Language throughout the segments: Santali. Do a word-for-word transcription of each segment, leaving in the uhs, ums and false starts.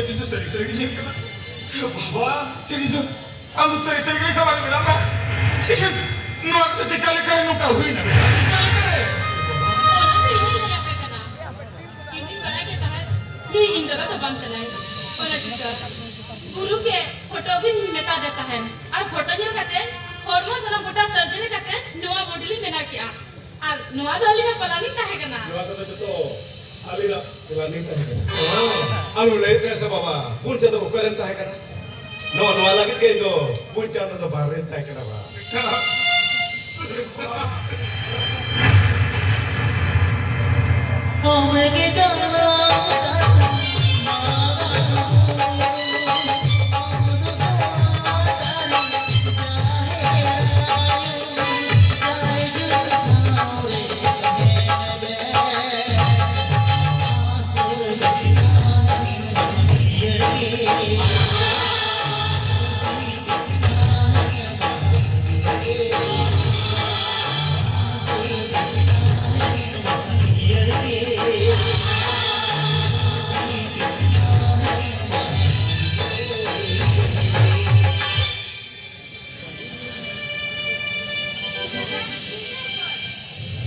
ᱤᱧ ᱫᱚ ᱥᱟᱹᱨᱤ ᱥᱟᱹᱨᱤ ᱜᱤᱧ ᱧᱮᱞ ᱠᱟᱫᱟ᱾ ᱵᱟᱵᱟ, ᱪᱮᱫ ᱤᱧ ᱫᱚ, ᱟᱢ ᱫᱚ ᱥᱟᱹᱨᱤ ᱥᱟᱹᱨᱤ ᱜᱮ ᱥᱟᱶᱟᱨ ᱢᱮᱱᱟᱢᱟ? ᱤᱥᱤᱱ, ᱱᱚᱣᱟ ᱠᱚᱫᱚ ᱪᱮᱠᱟ ᱞᱮᱠᱟᱨᱮ ᱱᱚᱝᱠᱟ ᱦᱩᱭᱱᱟ ᱵᱮᱴᱟ? ᱪᱮᱠᱟ ᱞᱮᱠᱟᱨᱮ? ᱚᱱᱟ ᱫᱚ ᱤᱧᱤᱧ ᱞᱟᱹᱭ ᱟᱯᱮ ᱠᱟᱱᱟ᱾ ᱤᱧ ᱫᱚᱧ ᱵᱟᱲᱟᱭ ᱜᱮ ᱛᱟᱦᱮᱸᱫ, ᱱᱩᱭ ᱤᱧ ᱫᱟᱫᱟ ᱫᱚ ᱵᱟᱝ ᱠᱟᱱᱟᱭ᱾ ᱚᱱᱟ ᱪᱤᱠᱟᱹ ᱜᱩᱨᱩ ᱜᱮ ᱯᱷᱳᱴᱳ ᱜᱤᱧ ᱢᱮᱛᱟ ᱫᱮ ᱛᱟᱦᱮᱸᱫ, ᱟᱨ ᱯᱷᱳᱴᱳ ᱧᱮᱞ ᱠᱟᱛᱮ ᱦᱚᱲᱢᱚ ᱥᱟᱱᱟᱢ ᱜᱚᱴᱟ surgery ᱠᱟᱛᱮ ᱱᱚᱣᱟ ᱵᱚᱰᱤ ᱞᱤᱧ ᱵᱮᱱᱟᱣ ᱠᱮᱜᱼᱟ᱾ ᱟᱨ ᱱᱚᱣᱟ ᱫᱚ ᱟᱹᱞᱤᱧᱟᱜ planning ᱛᱟᱦᱮᱸ ᱠᱟᱱᱟ᱾ ᱱᱚᱣᱟ ᱠᱚᱫᱚ ᱡᱚᱛᱚ ᱟᱹᱞᱤᱧᱟᱜ planning ᱛᱟᱦᱮᱸ ᱠᱟᱱᱟ᱾ ᱚ, ᱟᱞᱚᱢ ᱞᱟᱹᱭᱮᱫ ᱛᱟᱦᱮᱸ ᱥᱮ ᱵᱟᱵᱟ, ᱯᱩᱱ ᱪᱟᱸᱫᱚ ᱚᱠᱟᱨᱮᱢ ᱛᱟᱦᱮᱸ ᱠᱟᱱᱟ? ᱱᱚᱣᱟ, ᱱᱚᱣᱟ ᱞᱟᱹᱜᱤᱫ ᱜᱮ ᱤᱧ ᱫᱚ ᱯᱩᱱ ᱪᱟᱸᱫᱚ ᱫᱚ ᱵᱟᱦᱨᱮᱧ ᱛᱟᱦᱮᱸ ᱠᱟᱱᱟ ᱵᱟ᱾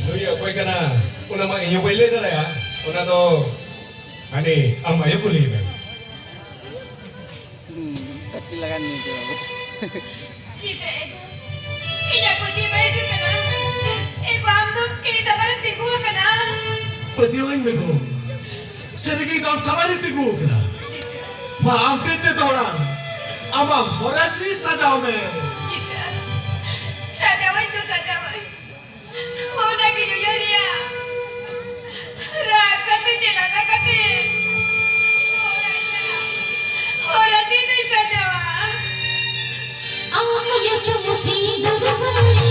ᱱᱩᱭ ᱚᱠᱚᱭ ᱠᱟᱱᱟ? ᱚᱱᱟ ᱢᱟ ᱤᱧ ᱦᱚᱸ ᱵᱟᱹᱧ ᱞᱟᱹᱭ ᱫᱟᱲᱮᱭᱟᱜᱼᱟ᱾ ᱚᱱᱟ ᱫᱚ ᱦᱟᱹᱱᱤ ᱟᱢ ᱟᱭᱳ ᱠᱩᱞᱤᱭᱮ ᱢᱮ᱾ ᱦᱩᱸ, ᱯᱟᱹᱛᱤ ᱞᱟᱜᱟᱱ ᱱᱤᱡᱮ ᱵᱟᱵᱩ᱾ ᱪᱮᱫ ᱮ ᱜᱳ? ᱤᱧᱟᱜ ᱯᱟᱹᱛᱭᱟᱹᱣ ᱵᱟᱭ ᱦᱤᱡᱩᱜ ᱠᱟᱱᱟ᱾ ᱮ ᱜᱳ, ᱟᱢ ᱫᱚ ᱤᱧ ᱥᱟᱢᱟᱝ ᱨᱮᱢ ᱛᱤᱸᱜᱩ ᱟᱠᱟᱱᱟ᱾ ᱯᱟᱹᱛᱭᱟᱹᱣ ᱟᱹᱧ ᱢᱮ ᱜᱳ᱾ ᱥᱟᱹᱨᱤᱜᱮ ᱤᱧ ᱫᱚ ᱟᱢ ᱥᱟᱢᱟᱝ ᱨᱮ ᱛᱤᱸᱜᱩ ᱟᱠᱟᱱᱟ᱾ ᱢᱟ, ᱟᱢ ᱛᱮ ᱛᱮ ᱫᱚᱲᱟ᱾ ᱟᱢᱟᱜ ᱦᱚᱨᱟᱥᱤ ᱥᱟᱡᱟᱣ ᱢᱮ᱾ ᱥᱟᱡᱟᱣᱟᱹᱧ ᱫᱚ ᱥᱟᱡᱟᱣᱟᱹᱧ᱾ ᱚᱱᱟᱜᱮ ᱩᱭᱦᱟᱹᱨᱮᱭᱟ᱾ ᱨᱟᱜ ᱠᱟᱛᱮ ᱪᱮ ᱞᱟᱸᱫᱟ ᱠᱟᱛᱮ᱾ ᱦᱚᱨᱟ ᱛᱤᱱᱟᱹᱜ ᱥᱟᱡᱟᱣᱟ᱾ ᱟᱢ ᱩᱭᱦᱟᱹᱨ ᱛᱮ ᱢᱩᱥᱤ ᱫᱩᱨᱩ ᱥᱟᱹᱨᱤ᱾